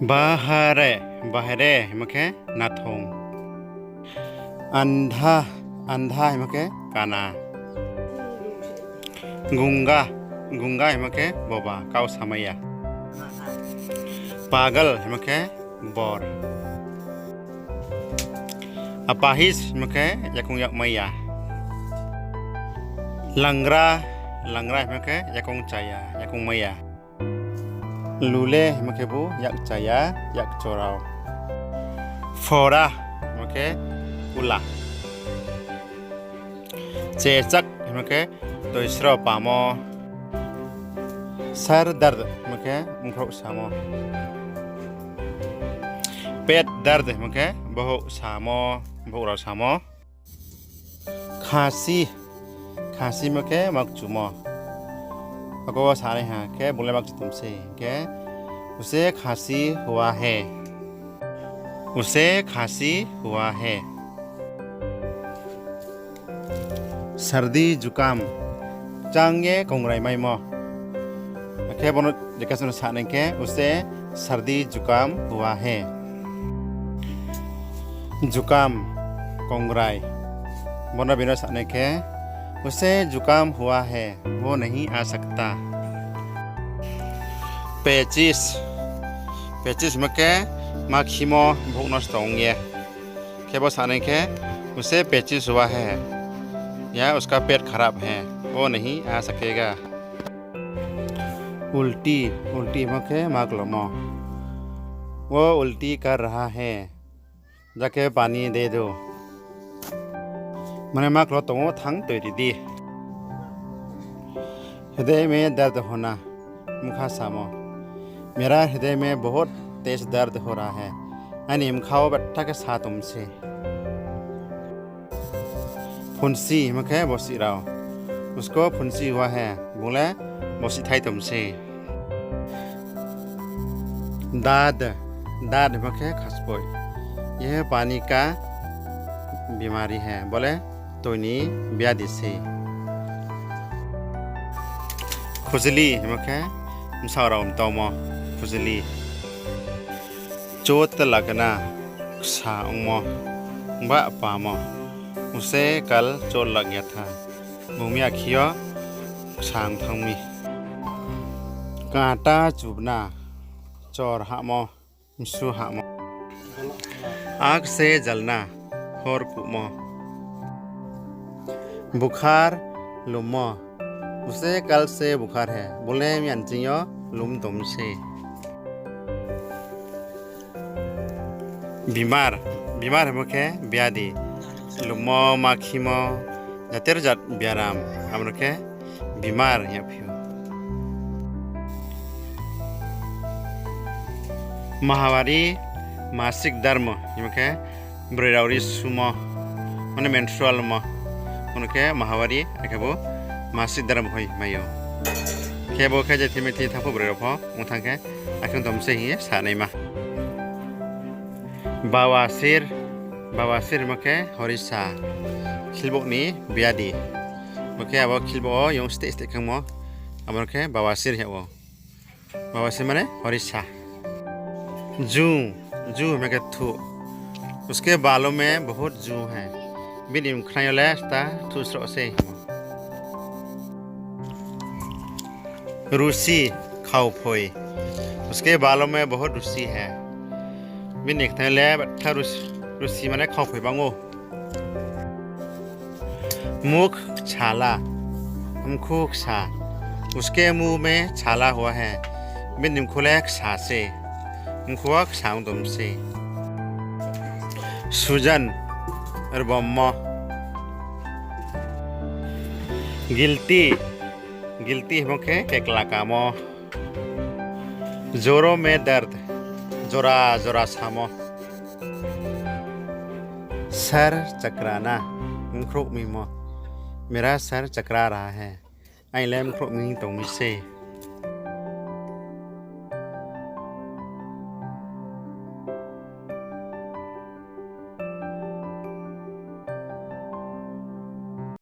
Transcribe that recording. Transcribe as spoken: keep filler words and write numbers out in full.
Bahare, bahare hingmo khe nathong. Andha, andha hingmo khe kana. Gunga, gunga hingmo khe boba, kau samai ya. Pagal hingmo khe bor. Apahis hingmo khe yakoung yakmai ya. Langra, langra hingmo khe yakoung chaya, yakoung mai ya. Lule hingmo khe bo yak chaya, yak chorao. Phora hingmo khe ula. Chechak hingmo khe toisro pamo. Sar dard hingmo khe bkhrouh samo. Pet dard hingmo khe bohouh samo, bohouh rao samo. Khasi, khasi hingmo khe makchumo. Abo wo sanai ha khe bung le makchu tong se hing khe, उसे खांसी हुआ है। उसे खांसी हुआ है। सर्दी जुकाम, kchang ye kongrai maimo. Akhe bono jekasno sanai khe, उसे सर्दी जुकाम हुआ है। Jukam, kongrai. Bono bino sanai khe, उसे जुकाम हुआ है, वो नहीं आ सकता। Pechis, pechis hingmo khe makhimo bhouh nosto ong ye. Khe bo sanai khe, उसे पेचिश हुआ है, या उसका पेट खराब है, वो नहीं आ सकेगा। उल्टी, उल्टी hingmo khe maklomo. वो उल्टी कर रहा है, जाके पानी दे दो। Mane maklo tong ou, thanng toi ri di. हृदय में दर्द होना, bkha samo. मेरा हृदय में बहुत तेज दर्द हो रहा है, aini bkha wo betha khe sa tong se. फुंसी hingmo khe bosih rao. उसको फुंसी हुआ है, bung le bosih thai tong se. दस्त, दस्त hingmo khe khaspoih. यह पानी का बीमारी है, bo le toi ni biadi se. खुजली hingmo khe bsaoh rao mtaomo, खुजली. चोट लगना, ksa ongmo, bah pamo. उसे कल चोट लग गया था, bung miya khe yo ksa ong thanng mi. कांटा चुभना, chor hahmo, msu hahmo. आग से जलना, hor kuhmo. बुखार, lummo. उसे कल से बुखार है, bung le miya nching yo lum tong se. बीमार, बीमार hingmo khe biadi. Lummo, makhimo, jater jat biaram, abo no khe बीमार hing yag phi ou. माहवारी, मासिक धर्म hingmo khe broi rao ri sumo, mane menstrual mo, bo no khe माहवारी, akhe bo मासिक धर्म hoi mai ou. Khe bo khe je thimi thi thanng pho broi rao pho ong thanng khe, akhe ong tong se hing ye sanaima. बवासीर, बवासीर hingmo khe horisa, khilbouh ni biadi. Bo khe abo khilbouh wo yong steh steh khangmo, abo no khe बवासीर hing yag ou. बवासीर mane horisa. जूं, जूं hingmo khe thuh. उसके बालों में बहुत जूं है, bini mkhnang yo le ta thuh sroh se hingmo. रूसी, khaophoi. उसके बालों में बहुत रूसी है, bini khnang yo le betha rus-, रूसी mane khaophoi bang ou. मुख छाला, mkhu ksa. उसके मुंह में छाला हुआ है, bini mkhu le ksa se, mkhu wo ksa ong tong se. सूजन, rbommo. Guilty, guilty hingmo khe kekla kamo. जोरों में दर्द, jora jora samo. सर चकराना, bkhrouh mimo. मेरा सर चकरा रहा है, aini le bkhrouh mi tong mi se.